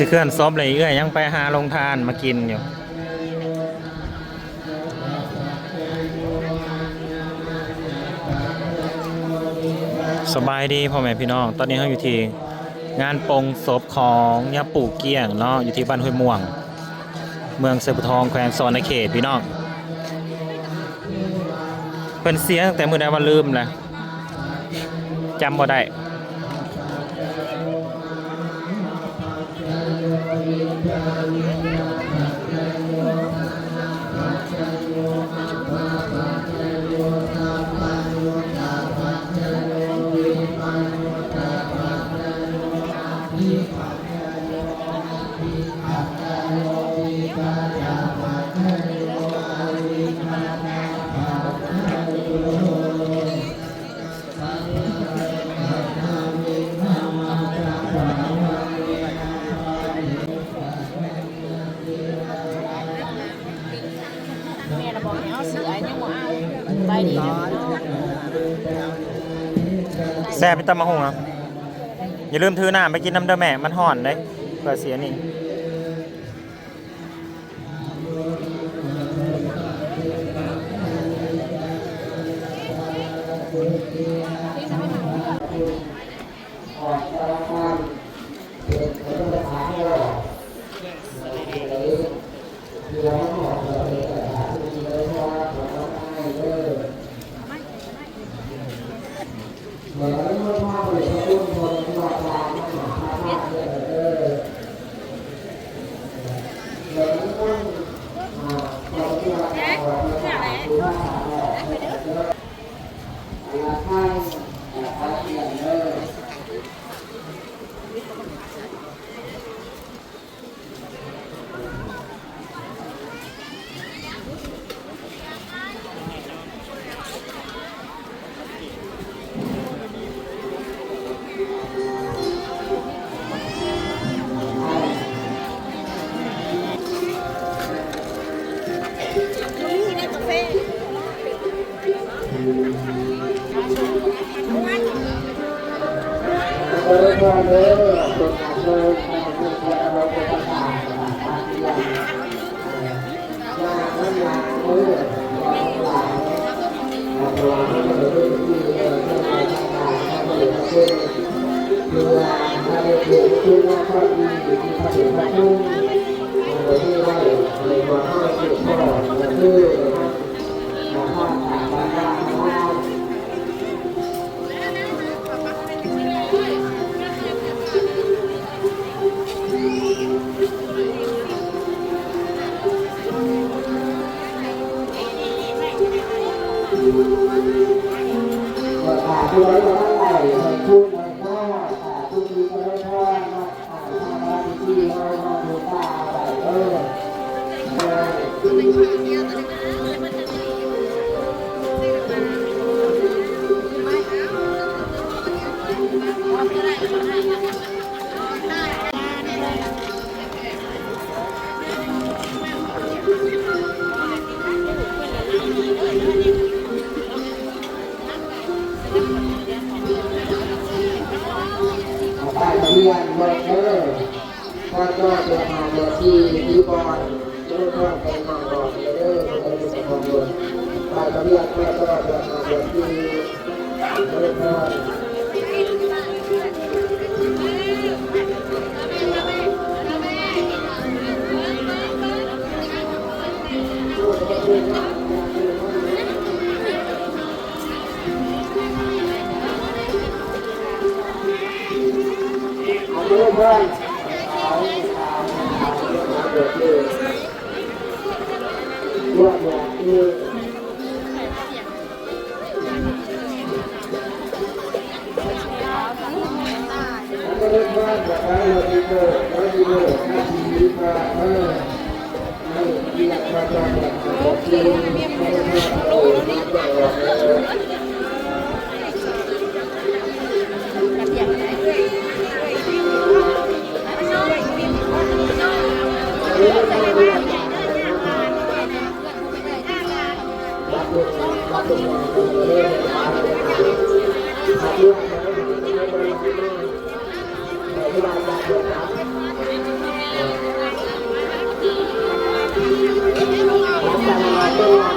ເຄື່ອນສົບເລີຍ ເອື້ອຍຍັງໄປຫາໂຮງທານມາກິນຢູ່. ສະບາຍດີພໍ່ແມ່ພີ່ນ້ອງ, ຕອນນີ້ເຮົາຢູ່ທີ່ງານປົງສົບຂອງຍາປູ້ກ້ຽງເນາະ, ຢູ່ທີ່ບ້ານຫ້ວຍມ່ວງ ເມືອງໄຊພູທອງ ແຂວງສະຫວັນນະເຂດພີ່ນ້ອງ. ເພິ່ນເສຍຕັ້ງແຕ່ມື້ໃດວະ ລືມແລ້ວ ຈຳບໍ່ໄດ້. ແຊບ ມີຕຳບັກຫຸ່ງນະ. ຢ່າລືມຖືນ້ຳໄປກິນນຳເດີແມ່, ມັນຮ້ອນເດ້ ເພື່ອຊິອັນນີ້. ປ້າຍທະບຽນລົດເດີ ພ.ຈ. ເຈັດຫ້າແປດສີ່ ທີ່ບ່ອນ ເດີ ເດີ ໄປນຳບ່ອນເດີ ເດີ ໄປນຳບ່ອນ ປ້າຍທະບຽນ ພ.ຈ. ເຈັດຫ້າແປດສີ່ ເດີ ເດີ. ຂອບໃຈ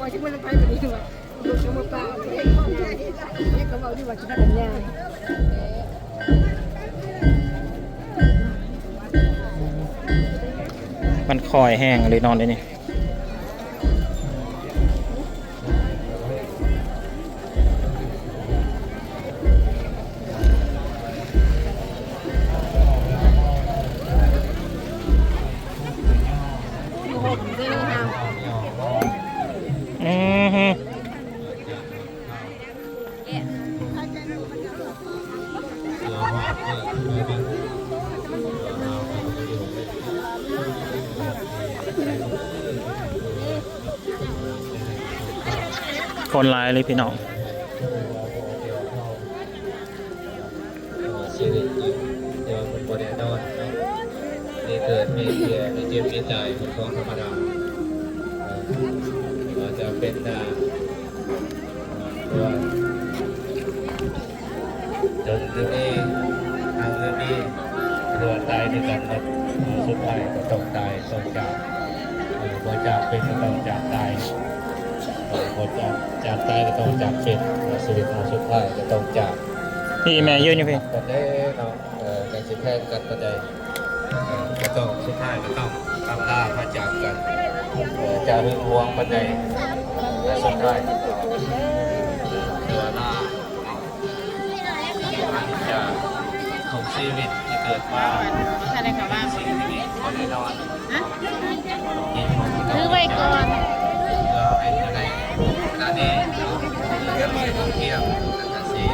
ວ່າຊິບໍ່ໄດ້ໄປບັດນີ້ວ່າ ມັນຄ່ອຍແຮງເລີຍນອນໄດ້ນີ້. ອືມ. ຄົນຫຼາຍເລີຍພີ່ນ້ອງ. ຊີວິດເຮົາມັນບໍ່ແນ່ນອນເນາະ ມີເກີດມີແກ່ ມີເຈັບມີຕາຍ ເປັນຂອງທຳມະດາ. ເອີ ວ່າຈະເປັນ ອ່າ ຕົວ ຈົນຫຼືມີ ຮັ່ງຫຼືມີ ເພາະວ່າຕາຍຄືກັນໝົດ. ສຸດທ້າຍກໍຕ້ອງຕາຍ ຕ້ອງຈາກ ເອີ ບໍ່ຈາກເປັນກໍຕ້ອງຈາກຕາຍ. ເອີ ບໍ່ຈາກ ຈາກຕາຍກໍຕ້ອງຈາກເປັນ. ຊີວິດເຮົາສຸດທ້າຍກໍຕ້ອງຈາກ ພີ່ແມ່ຢືນຢູ່ພີ້ ກັນເດ້ເນາະ. ເອີ ຈັກຊິແພງກັນປານໃດ ເອີ ກໍຕ້ອງ ສຸດທ້າຍກໍຕ້ອງອຳລາພາຈາກກັນ. ເອີ ຈະຫຶງຫວງປານໃດ ແຕ່ສຸດທ້າຍກໍຕ້ອງ ເອີ ເວລາເນາະ ອັນຈະຂອງຊີວິດທີ່ເກີດມາ ບໍ່ທັນໄດ້ເຂົ້າມາ ສິ່ງທີ່ບໍ່ແນ່ນອນ. ຖືໄວ້ກ່ອນ ເພື່ອເປັນຈັ່ງໃດ ເວລານີ້ເນາະ ເລື່ອງໄປທ່ອງທ່ຽວ ແລະ ກະສິ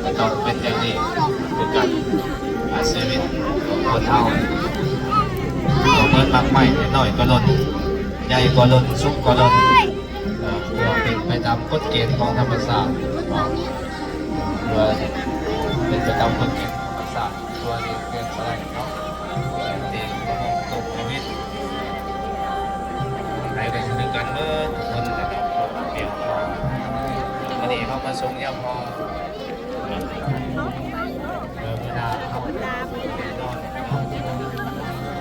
ກໍຕ້ອງເປັນຢ່າງນີ້ຄືກັນ. ອາ ຊີວິດຂອງຄົນເຮົາກໍເໝືອນໝາກໄມ້ ນ້ອຍກໍຫຼົ່ນ ໃຫຍ່ກໍຫຼົ່ນ ສຸກກໍຫຼົ່ນ. ເອີ ເພື່ອເປັນໄປຕາມກົດເກນຂອງທຳມະຊາດເນາະ ເພື່ອເປັນໄປຕາມກົດເກນຂອງທຳມະຊາດ. ຕົວນີ້ເປັນບໍ່ໄດ້ເນາະ ເປັນຕົວໂຄວິດ ໃຜກໍຄືກັນເບິດທຸກຄົນນະຄັບ. ວັນນີ້ເຮົາມາສົ່ງຍາພໍ ເອີ ມື້ໜ້າເຮົາແນ່ນອນເນາະ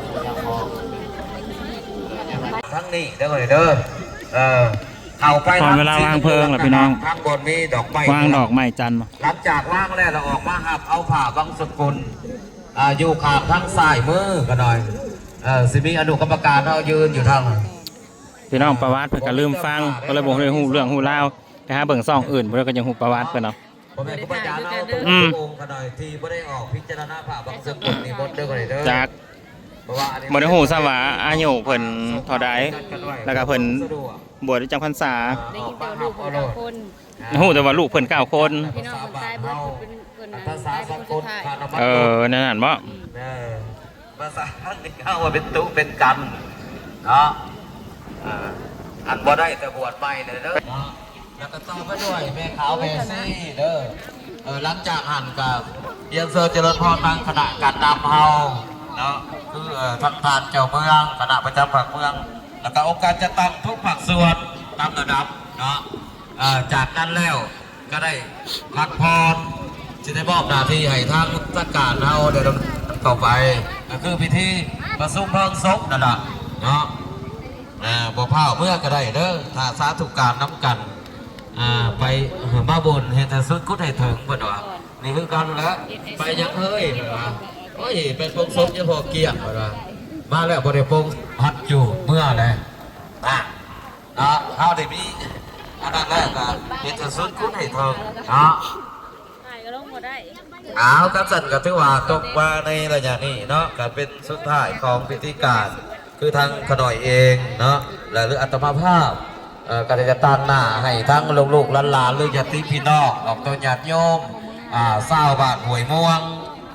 ສົ່ງຍາພໍ ເອີ ທາງນີ້ເດີ ເດີ ເອີ ເຂົ້າໄປ ຮອດເວລາວາງເພີງແລ້ວພີ່ນ້ອງ ທາງບ່ອນມີດອກໄມ້ ວາງດອກໄມ້ຈັນ. ຫຼັງຈາກວາງແລ້ວ ລະອອກມາຮັບເອົາຜ້າບັງສະກຸນ ອ່າ ຢູ່ຂ້າງທາງຊ້າຍມືກໍໜ້ອຍ ເອີ ຊິມີອະນຸກຳມະການເຮົາຢືນຢູ່ທາງ ພີ່ນ້ອງ ປະຫວັດເພິ່ນກໍລືມຟັງ ກໍເລີຍບໍ່ໄດ້ຮູ້ເລື່ອງຮູ້ລາວ ໄປຫາເບິ່ງຊ່ອງອື່ນ ບໍ່ໄດ້ກໍຍັງຮູ້ປະຫວັດເພິ່ນເນາະ. ພໍ່ແມ່ຄູບາອາຈານເຮົາ ອືມ ອົງຂະໜ້ອຍທີ່ບໍ່ໄດ້ອອກພິຈາລະນາພາບບັງສຸກຸນນິມົນເດີ ເດີ ຈັກ ເພາະວ່າອັນນີ້ ບໍ່ໄດ້ຮູ້ຊ້ຳວ່າອາຍຸເພິ່ນເທົ່າໃດ ແລ້ວກໍເພິ່ນບວດໄດ້ຈັກພັນສາ. ໄດ້ຍິນແຕ່ວ່າລູກເພິ່ນເກົ້າຄົນ ຮູ້ແຕ່ວ່າລູກເພິ່ນເກົ້າຄົນ ພີ່ນ້ອງເພິ່ນຕາຍເບິດ ເພິ່ນເປັນ ເພິ່ນ ອັນສຸດທ້າຍ ເອີ ແນວນັ້ນບໍ? ອືມ ເອີ ພາສາທາງນີ້ເຮົາວ່າເປັນຕຸເປັນກັນເນາະ ເອີ ອັນບໍ່ໄດ້ແຕ່ບວດໃໝ່ເດີເນາະ. ແລ້ວກໍຕໍ່ໄປດ້ວຍແມ່ຂາວແມ່ຊີເດີ ເອີ ຫຼັງຈາກຫັ້ນກໍຮຽນເຊີນຈະເລີນພອນທາງຄະນະການນຳເຮົາເນາະ ຄື ເອີ ທາງທ່ານເຈົ້າເມືອງ ຄະນະປະຈຳພາກເມືອງ ແລ້ວກໍອົງການຈັດຕັ້ງທຸກພາກສ່ວນຕາມລະດັບເນາະ. ເອີ ຈາກນັ້ນແລ້ວ ກໍໄດ້ພັກຜ່ອນ ຊິໄດ້ມອບໜ້າທີ່ໃຫ້ທາງທາງການເຮົາໄດ້ດຳເນີນຕໍ່ໄປ ກໍຄືພິທີປະຊຸມເພີງສົບນັ້ນລະເນາະ. ອ່າ ບໍ່ພ້າວເມືອກໍໄດ້ເດີ ຖ້າສາທຸການນຳກັນ ອ່າ ໄປ ມາບຸນເຮັດໃຫ້ສຸດຂຸດໃຫ້ເຖິງ ເພິ່ນວ່າ ນີ້ຄືກັນແຫຼະ ໄປຫຍັງເຮີ້ຍ ເພິ່ນວ່າ ໂອ້ຍ ໄປປົງສົບຍາພໍ່ກ້ຽງ ເພິ່ນວ່າ ມາແລ້ວບໍ່ໄດ້ປົງ ພັດຢູ່ເມືອແຫຼະ ນະ. ເນາະ ເຮົາໄດ້ມີອັນນັ້ນແລ້ວກໍເຮັດໃຫ້ສຸດຂຸດໃຫ້ເຖິງເນາະ. ຖ່າຍກໍລົງບໍ່ໄດ້ ເອົາ ຄັນຊັ້ນກໍຖືວ່າຕົກມາໃນໄລຍະນີ້ເນາະ ກໍເປັນສຸດທ້າຍຂອງພິທີການ ຄືທາງຂະນ້ອຍເອງເນາະ ແລະ ຫຼືອາດຕະມາພາບ ເອີ ກໍໄດ້ຈະຕາງໜ້າໃຫ້ທັງລູກໆຫຼານໆ ຫຼືຍາດຕິພີ່ນ້ອງ ອອກຕົນຍາດໂຍມ ອ່າ ຊາວບ້ານຫ້ວຍມ່ວງ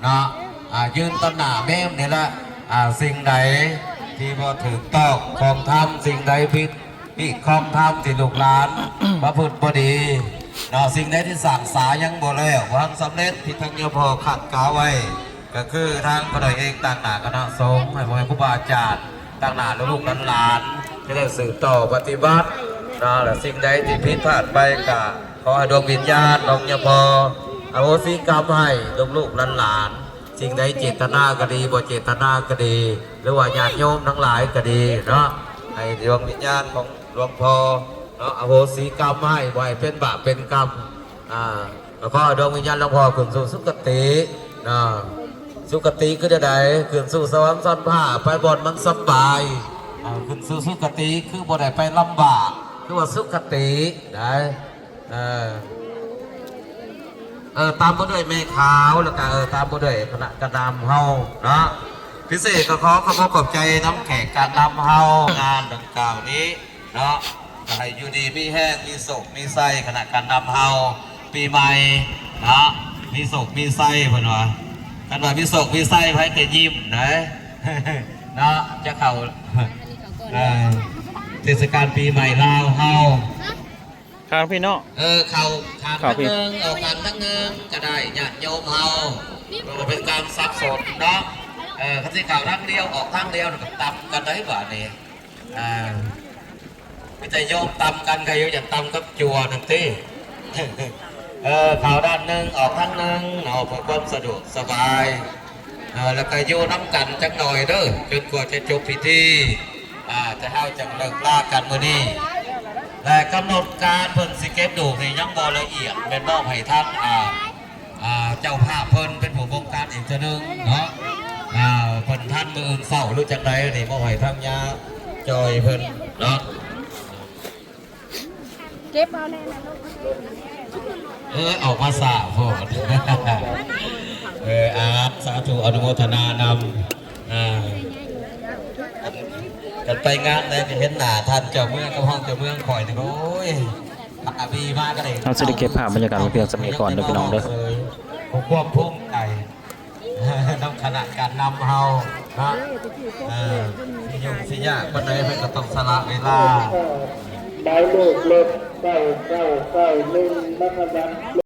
ເນາະ ອ່າ ຢືນຕໍ່ໜ້າເມມນີ້ລະ ອ່າ ສິ່ງໃດທີ່ບໍ່ຖືກຕ້ອງຂອງທຳ ສິ່ງໃດຜິດ ຮີດຄອງທຳທີ່ລູກຫຼານປະພຶດບໍ່ດີເນາະ, ສິ່ງໃດທີ່ສ້າງສາຍັງບໍ່ແລ້ວ ບໍ່ທັນສຳເລັດ ທີ່ທາງຍາພໍ່ຂັດກາໄວ້ ກໍຄືທາງຂ້ານ້ອຍເອງຕາງໜ້າຄະນະສົງ ໃຫ້ພໍ່ແມ່ຄູບາອາຈານຕາງໜ້າລູກໆຫຼານໆ ຈະໄດ້ສືບຕໍ່ປະຕິບັດເນາະ, ແລະ ສິ່ງໃດທີ່ຜິດພາດໄປ ກໍຂໍໃຫ້ດວງວິນຍານຂອງຍາພໍ່ອະໂຫສິກຳໃຫ້ລູກໆຫຼານໆ. ສິ່ງໃດເຈດຕະນາກໍດີ ບໍ່ເຈດຕະນາກໍດີ ຫຼືວ່າຍາດໂຍມທັງຫຼາຍກໍດີເນາະ, ໃຫ້ດວງວິນຍານຂອງຫຼວງພໍ່ເນາະ ອະໂຫສິກຳໃຫ້ ບໍ່ໃຫ້ເປັນບາບເປັນກຳ. ອ່າ ກໍຂໍໃຫ້ດວງວິນຍານຫຼວງພໍ່ຂຶ້ນສູ່ສຸຄະຕິເນາະ, ສຸຄະຕິຄືແນວໃດ? ຂຶ້ນສູ່ສະຫວັນຊັ້ນຟ້າ ໄປບ່ອນມັນສຳບາຍ. ອ່າ ຂຶ້ນສູ່ສຸຄະຕິຄືບໍ່ໄດ້ໄປລຳບາກ ຄືວ່າສຸຄະຕິໄດ໋. ເອີ ເອີ ຕາມມາດ້ວຍແມ່ຂາວ ແລ້ວກະ ເອີ ຕາມມາດ້ວຍຄະນະກະນຳເຮົາເນາະ. ພິເສດກໍຂໍຂອບອົກຂອບໃຈນຳແຂກການນຳເຮົາງານດັ່ງກ່າວນີ້ເນາະ ກໍໃຫ້ຢູ່ດີມີແຮງ ມີໂຊກມີໄຊ ຄະນະການນຳເຮົາປີໃໝ່ເນາະ ມີໂຊກມີໄຊເພິ່ນວ່າ ຄັນວ່າມີໂຊກມີໄຊໃຜກໍຍິ້ມນະ ເນາະ ຈະເຂົ້າ ເອີ ເທດສະການປີໃໝ່ລາວເຮົາ. ຂ້າງພີ່ເນາະ ເອີ ເຂົ້າຂ້າງ ຂ້າງພີ່ ທາງໜຶ່ງ ອອກຂ້າງທາງໜຶ່ງກໍໄດ້ ຍາດໂຍມເຮົາ ເພື່ອບໍ່ເປັນການສັບສົນເນາະ ເອີ ຄັນຊິເຂົ້າທາງດຽວ ອອກທາງດຽວ ກໍຕຳກັນໄດ້ບາດນີ້ ອ່າ ມີແຕ່ໂຍມຕຳກັນ ໃຄຢູ່ຢາກຕຳກັບຈົວນັ້ນຕິ ເອີ ເຂົ້າດ້ານໜຶ່ງ ອອກທາງໜຶ່ງເນາະ ເພື່ອຄວາມສະດວກສະບາຍ ເອີ ແລ້ວກໍຢູ່ນຳກັນຈັກໜ່ອຍເດີ ຈົນກວ່າຈະຈົບພິທີ ອ່າ ແຕ່ເຮົາຈັ່ງເລີກລາກັນມື້ນີ້ ແລະ ກຳນົດການເພິ່ນຊິເກັບດູກນີ້ຍັງບໍ່ລະອຽດ ແມ່ນມອບໃຫ້ທາງ ອ່າ ອ່າ ເຈົ້າພາບເພິ່ນເປັນຜູ້ບົງການອີກເທື່ອໜຶ່ງເນາະ ອ່າ ເພິ່ນທັນມື້ອື່ນເຊົ້າຫຼືຈັ່ງໃດນີ້ ມອບໃຫ້ທາງຍາຈອຍເພິ່ນເນາະ. ເກັບເອົາແນ່ນະລູກ ເອີ ອອກມາຊ້າໂພດ ເອີ ອາ ສາທຸ ອະນຸໂມທະນານຳ ອ່າ ກັນໄປງານໃດກໍເຫັນໜ້າທ່ານເຈົ້າເມືອງກັບຮອງເຈົ້າເມືອງຂ້ອຍນີ້ ໂອ້ຍ ພາບີມາກໍໄດ້ ເຮົາຊິໄດ້ເກັບພາບບັນຍາກາດໄວ້ພຽງສ່ຳນີ້ກ່ອນເດີພີ່ນ້ອງເດີ ຄວາມພູມໃຈ ນຳຄະນະການນຳເຮົາເນາະ ເອີ ຊິຫຍຸ້ງຊິຍາກປານໃດ ເພິ່ນກໍຕ້ອງສະຫຼະເວລາ ໝາຍເລກລົດ ເກົ້າເກົ້າເກົ້າໜຶ່ງ ນະຄະບານ